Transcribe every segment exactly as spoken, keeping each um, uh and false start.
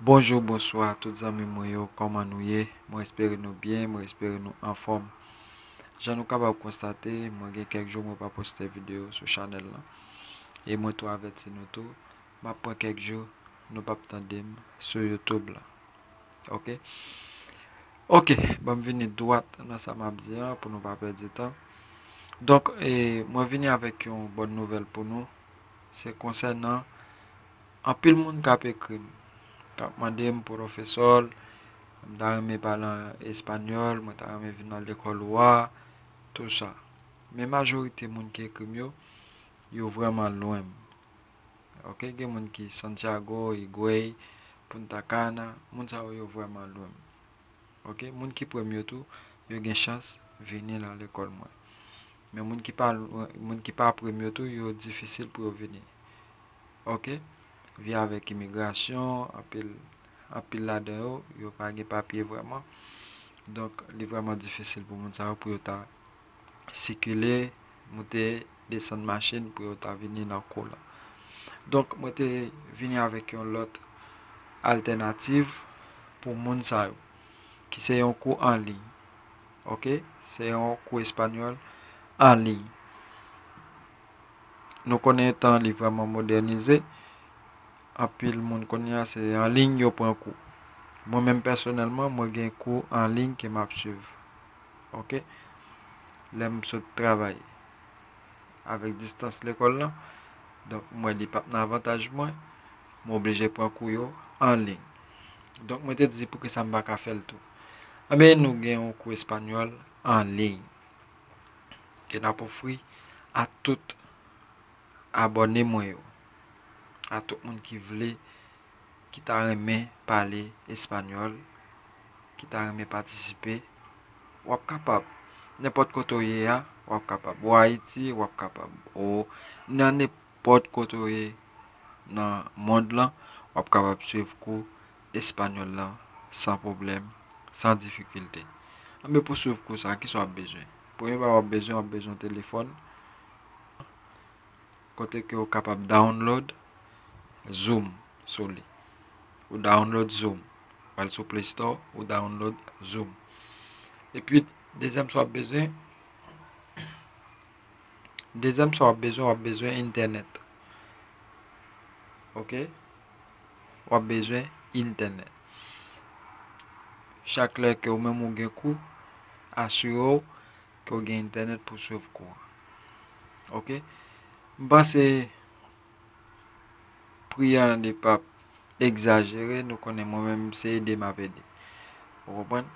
Bonjou, bonswa tout zanmi mwen yo, kòman nou ye? Mwen espere nou byen, mwen espere nou anfòm. Jan nou kapab konstate, mwen gen kèk jou mwen pa poste videyo sou chanèl lan. E mwen tou avèti nou tou, m ap pran kèk jou, nou p ap tande m sou YouTube la. Ok? Ok, ban m vini dwat nan sa m ap di an pou nou pa pèdi tan. Donk, e, mwen vini avèk yon bòn nouvèl pou nou. Se konsènan anpil moun k ap ekri m, k ap mande m, "Pwofesè, m ta renmen pale an espanyòl, mwen ta renmen vin nan lekòl ou a," tou sa. Men majorite moun ki ekri m yo, yo vrèman lwen m. Ok, gen moun ki Santiago, Higüey, Punta Cana, moun sa yo, yo vrèman lwen m. Ok, moun ki pre m yo tou, yo gen chans vini nan lekòl mwen. Men moun ki pa, moun ki pa pre m yo tou, yo difisil pou yo vini. Ok, vi avèk imigrasyon, anpil, anpil ladan yo, yo pa gen papye vrèman. Donk, li vrèman difisil pou moun sa yo pou yo ta sikile, moute, desann machin pou yo ta vini nan kou la. Donk, mwen te vini avèk yon lòt altènativ pou moun sa yo, ki se yon kou an liy. Ok? Se yon kou espanyòl an liy. Nou konnen tan li vrèman modènize. Anpil moun kounye a se an liy yo pran kou. Mwen menm pèsonèlman, mwen gen kou an liy ke m ap swiv. Ok? Lè m sot travay avèk distans lekòl lan, donk, m wè li p ap nan avantaj mwen, m oblije pran kou yo an liy. Donk, mwen te di, "Poukisa m pa ka fè l tou?" Anben, nou gen yon kou espanyòl an liy ke n ap ofri a tout abòne mwen yo, a tout moun ki vle, ki ta renmen pale espanyòl, ki ta renmen patisipe, w ap kapab. Nenpòt kote w ye a, w ap kapab. Ou Ayiti, w ap kapab. Ou nan nenpòt kote w ye nan mond lan, w ap kapab swiv kou espanyòl lan san pwoblèm, san difikilte. Anben, pou swiv kou sa, kisa w ap bezwen? Premye bagay w ap bezwen, w ap bezwen yon telefòn kote ke w kapab download Zoom sou li. Ou download Zoom. W al sou Play Store, ou download Zoom. Epi, dezyèm sa w ap bezwen, dezyèm sa w ap bezwen, w ap bezwen entènèt. Ok? W ap bezwen entènèt. Chak lè ke ou menm ou gen kou, asire w ke w gen entènèt pou swiv kou an. Ok? M panse pri an li p ap egzajere, nou konnen mwen menm se ede m ap ede. Ou konprann?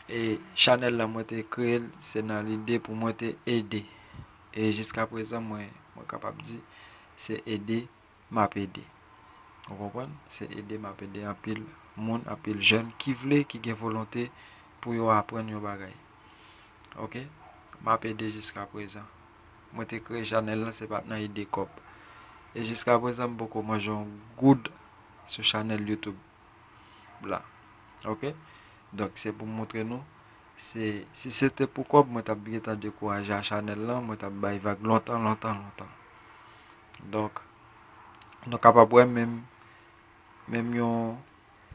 E chanèl lan mwen te kreye l, se nan lide pou mwen te ede. E jiska prezan mwen, mwen kapab di, se ede m ap ede. Ou konprann? Se ede m ap ede anpil moun, anpil jèn ki vle, ki gen volonte pou yo aprann yon bagay. Ok? M ap ede jiska prezan. Mwen te kreye chanèl lan, se pa t nan ide kòb. E jiska prezan, m poko manje yon goud sou chanèl YouTube la. Ok? Donk, se pou m montre nou, se, si se te pou kòb, mwen t ap gentan dekouraje a chanèl lan, mwen t ap bay vag lontan, lontan, lontan. Donk, nou kapab wè menm, menm yon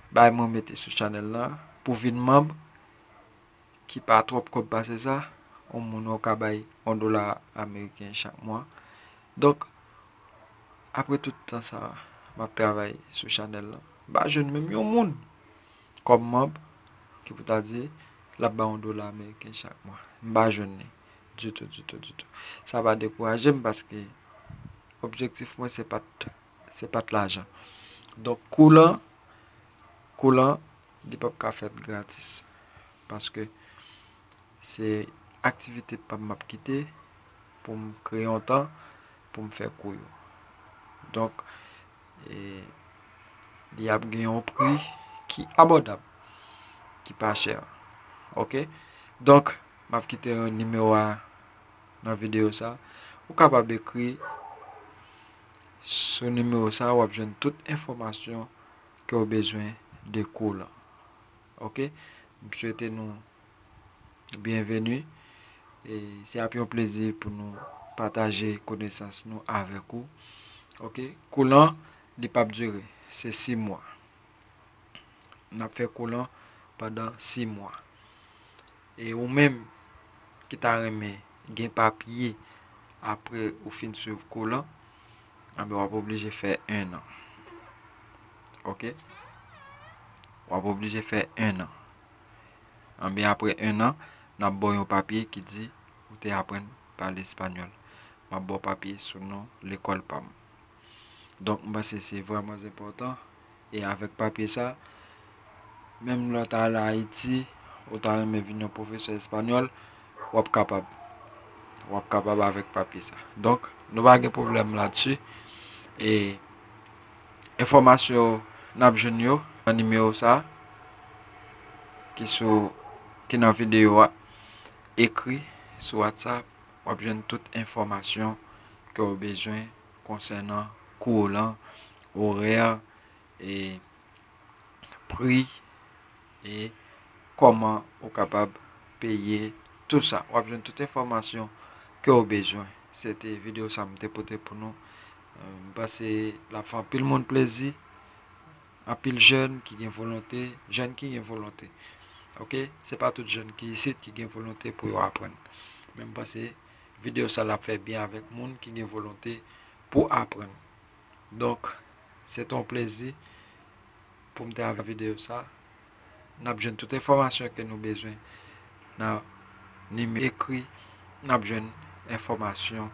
bagay mwen mete sou chanèl lan, pou vin manm, ki pa twòp kòb pase sa, yon moun ou ka bay yon dola ameriken chak mwa. Donk, apre tout tan sa, m ap travay sou chanèl lan, m pa jwenn menm yon moun kòm manm ki pou ta di l ap bay yon dola ameriken chak mwa. M pa jwenn li ditou, ditou, ditou. Sa pa dekouraje m paske objektif mwen se pa t, se pa t lajan. Donk, kou lan, kou lan, li p ap ka fèt gratis. Paske se aktivite pa m m ap kite pou m kreye yon tan pou m fè kou yo. Donk, e, li ap gen yon pri ki abòdab, ki pa chè. Ok? Donk, m ap kite yon nimewo a nan videyo sa. Ou kapab ekri sou nimewo sa, w ap jwenn tout enfòmasyon ke w bezwen de kou lan. Ok? M swete nou byenveni. E se ap yon plezi pou nou pataje konesans nou avèk ou. Ok? Kou lan, li p ap dire. Se sis mwa. n ap fè kou lan pandan sis mwa. E ou menm ki ta renmen gen papye apre ou fin swiv kou lan, anben w ap oblije fè en an. Oke? W ap oblije fè en an. Anben apre en an, n ap ba w yon papye ki di ou te aprann pale espanyòl. M ap ba w papye sou non lekòl pa m. Donk, m panse se vrèman enpòtan. E avèk papye sa, menm lè w ta al Ayiti, ou ta renmen vin yon pwofesè espanyòl, w ap kapab. W ap kapab avèk papye sa. Donk, nou pa gen pwoblèm ladsi. E enfòmasyon yo, n ap jwenn yo nan nimewo sa ki sou, ki nan videyo a. Ekri sou WhatsApp, w ap jwenn tout enfòmasyon ke w bezwen konsènan kou lan, orè, e pri, e kòman ou kapab peye tou sa. W ap jwenn tout enfòmasyon ke w bezwen. Se te videyo sa m te pote pou nou. M panse l ap fè anpil moun plezi, anpil jèn ki gen volonte, jèn ki gen volonte. Oke? Se pa tout jèn ki isit ki gen volonte pou yo aprann. Men m panse videyo sa l ap fè byen avèk moun ki gen volonte pou aprann. Donk, se te yon plezi pou m te avèk videyo sa. N ap jwenn tout enfòmasyon ke nou bezwen nan nimewo ekri. N ap jwenn enfòmasyon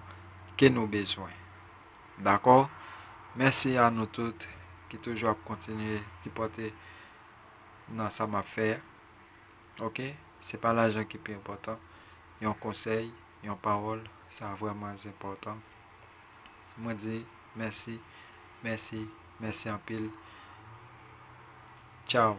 ke nou bezwen. Dakò? Mèsi a nou tout ki toujou ap kontinye sipòte nan sa m ap fè a. Oke? Se pa lajan ki pi enpòtan. Yon konsèy, yon pawòl, sa vrèman enpòtan. Mwen di mèsi, mèsi, mèsi anpil. Tchaw.